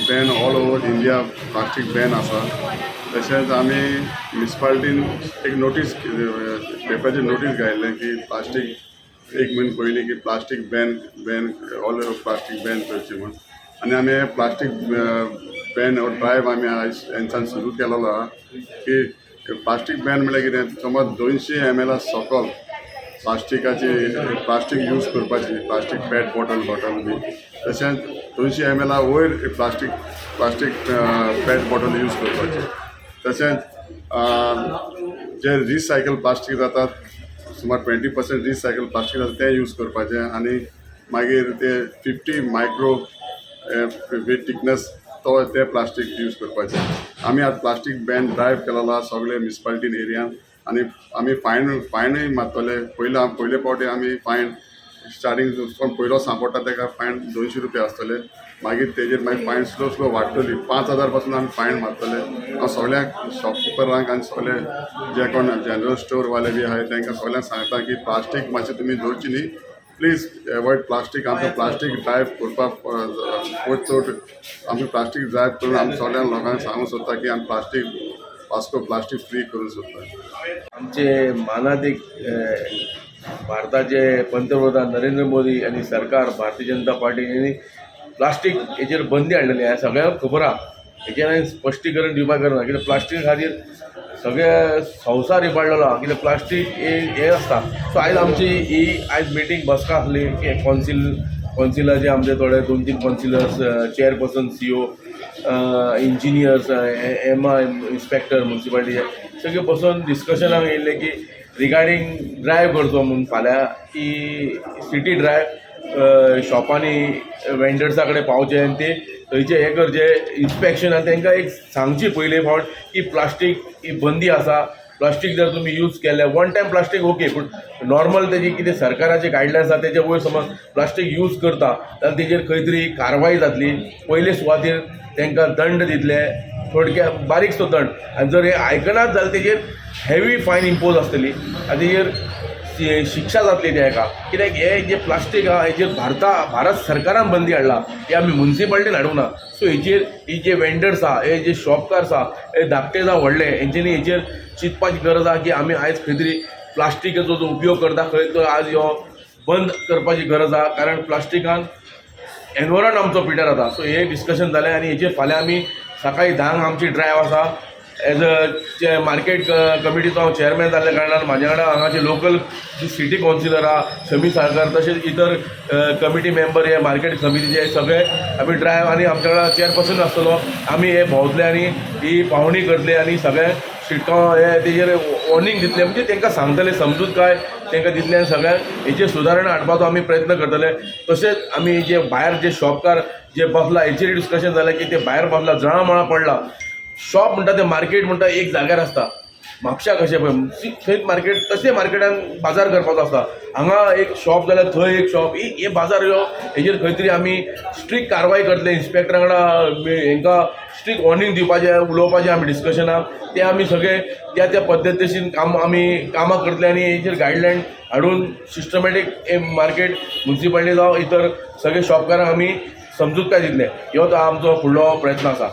ban all over India, plastic ban आसा. तशेंच आमी म्युनिसिपालिटीन एक नोटीस, पेपराचेर नोटीस घायल्लें की प्लास्टीक, एक म्हयनो पयलीं की plastic ban, ban all over, plastic ban करची म्हूण. आनी आमी प्लास्टीक बॅन हो ड्रायव आमी आयज हेंच्यान सुरू केलेलो आहा की प्लास्टीक बॅन म्हळ्यार कितें? समज 200 एम एला सकल प्लास्टिकाची, प्लास्टीक यूज करपाची, प्लास्टीक पेट बॉटल बॉटल बी. तशेंच 200 एम एला वयर प्लास्टीक पेट बॉटल यूज करपाची. तशेंच जे रिसायकल प्लास्टीक जातात, सुमार 20% रिसायकल प्लास्टीक जाता, तें यूज करपाचें. आनी मागीर ते 50 मायक्रो वीथ थिकनस तो ते प्लास्टीक यूज करपाचें. आमी आतां प्लास्टीक बॅन ड्रायव केलेलो आसा सगळे म्युनिसिपालिटीन एरियान. आनी आमी फायनूय मारतले. पयले पयले फावटी आमी फायन स्टार्टींग कोण पयलो सांपडटा ताका फायन 200 रुपया आसतले. मागीर तेजेर मागीर फायन स्लो स्लो वाडटली. 5,000 पासून आमी फायन मारतले. हांव सगळ्यांक शॉपकिपरांक आनी सगळे जे कोण जनरल स्टोरवाले बी आहाय, तांकां सगळ्यांक सांगता की प्लास्टीक मातशें तुमी दवरची न्ही, प्लीज एवॉयड प्लास्टीक. आमकां प्लास्टीक ड्रायव करपाक चड चड आमी प्लास्टीक ड्रायव करून आमी सगळ्या लोकांक सांगूंक सोदता की आमी प्लास्टीक, वास्को प्लास्टीक फ्री करूंक सोदता. आमचे मानादीक भारताचे पंतप्रधान नरेंद्र मोदी आनी सरकार भारतीय जनता पार्टी यांनी प्लास्टीक हेचेर बंदी हाडलेली आहा. सगळ्यांक खबर आहा. हेचेर हांवें स्पश्टीकरण दिवपाक गरज ना, कित्याक प्लास्टीक खातीर सगळे संवसार इबाडलेलो आहा, कित्याक प्लास्टीक हें आसता. सो आयज आमची ही आयज मिटींग, बसका आसली की कॉन्सिलाचे आमचे थोडे दोन तीन councillors, chairperson, CO, engineers, MI inspector मुन्सिपालिटीचे सगळे बसून डिस्कशनाक येयल्ले की रिगार्डींग ड्रायव करचो म्हूण फाल्यां की सिटी ड्रायव, शॉपांनी वेंडर्सा कडेन पावचे आनी ते थंयचे हें करचें इन्स्पेक्शन आनी तांकां एक सांगची पयले फावट की प्लास्टीक ही बंदी आसा. प्लास्टीक जर तुमी यूज केलें, वन टायम प्लास्टीक ओके, पूण नॉर्मल तेजी कितें सरकाराचे गायडलायन्स आसा, तेजे वयर समज प्लास्टीक यूज करता जाल्यार तेजेर खंय तरी कारवाय जातली. पयले सुवातेर तांकां दंड दितले, थोडक्या बारीकसो दंड. आनी जर हे आयकनात जाल्यार तेजेर हेवी फायन इम्पोज आसतली आनी तेजेर शिक्षा जातली त्या हेका. कित्याक हे जे प्लास्टीक आहा, हेजेर भारत सरकारान बंदी हाडला, हे आमी मुन्सिपालिटीन हाडूंक ना. सो हेचेर ही जे वेंडर्स आहा, हे जे शॉपकार्स आहा, हे धाकटे जावं व्हडले, हेंच्यांनी हेचेर चिंतपाची गरज आहा की आमी आयज खंय तरी प्लास्टिकाचो जो उपयोग करता खंय, तो आज ह्यो बंद करपाची गरज आहा, कारण प्लास्टिकान एनवायरमेंट आमचो पिड्ड्यार जाता. सो हे डिस्कशन जालें आनी हेचेर फाल्यां आमी सकाळीं 10ंक आमची ड्रायव आसा. एज अ मार्केट कमिटीचो हांव चेअरमॅन जाल्ल्या कारणान म्हाज्या वांगडा हांगाचे लोकल जी सिटी कावन्सिलर आहा शमी साळकर, तशेंच इतर कमिटी मेंबर हे मार्केट समितीचे सगळे आमी ड्रायव आनी आमच्या वांगडा चेअरपर्सन आसतलो. आमी हे भोंवतले आनी ही पावणी करतले आनी सगळे शिटकाव हे तेजेर वॉर्निंग दितले, म्हणजे तांकां सांगतले, समजूत काय तांकां दितले आनी सगळ्यांक हेचेर सुदारणा हाडपाचो आमी प्रयत्न करतले. तशेंच आमी जे भायर जे शॉपकार जे बसला, हेचेर डिस्कशन जालें की ते भायर बसला, जळा पडला. शॉप म्हणटा ते, मार्केट म्हणटा एक जाग्यार आसता. म्हापशा कशें पळय थंयच मार्केट, तशें मार्केटान बाजार करपाचो आसता. हांगा एक शॉप जाल्यार थंय एक शॉप, ही हे बाजार ह्यो. हेजेर खंय तरी आमी स्ट्रीक कारवाय करतले. इन्स्पेक्टरा वांगडा हेंकां स्ट्रीक वॉर्निंग दिवपाचें, उलोवपाचें आमी डिस्कशनाक. ते आमी सगळे त्या त्या पद्दतीन काम आमी कामां करतले आनी हेचेर गायडलायन हाडून सिस्टमॅटीक हे मार्केट मुन्सिपालिटी जावं इतर सगळे शॉपकारांक आमी समजूत काय दितले. ह्यो तो आमचो फुडलो प्रयत्न आसा.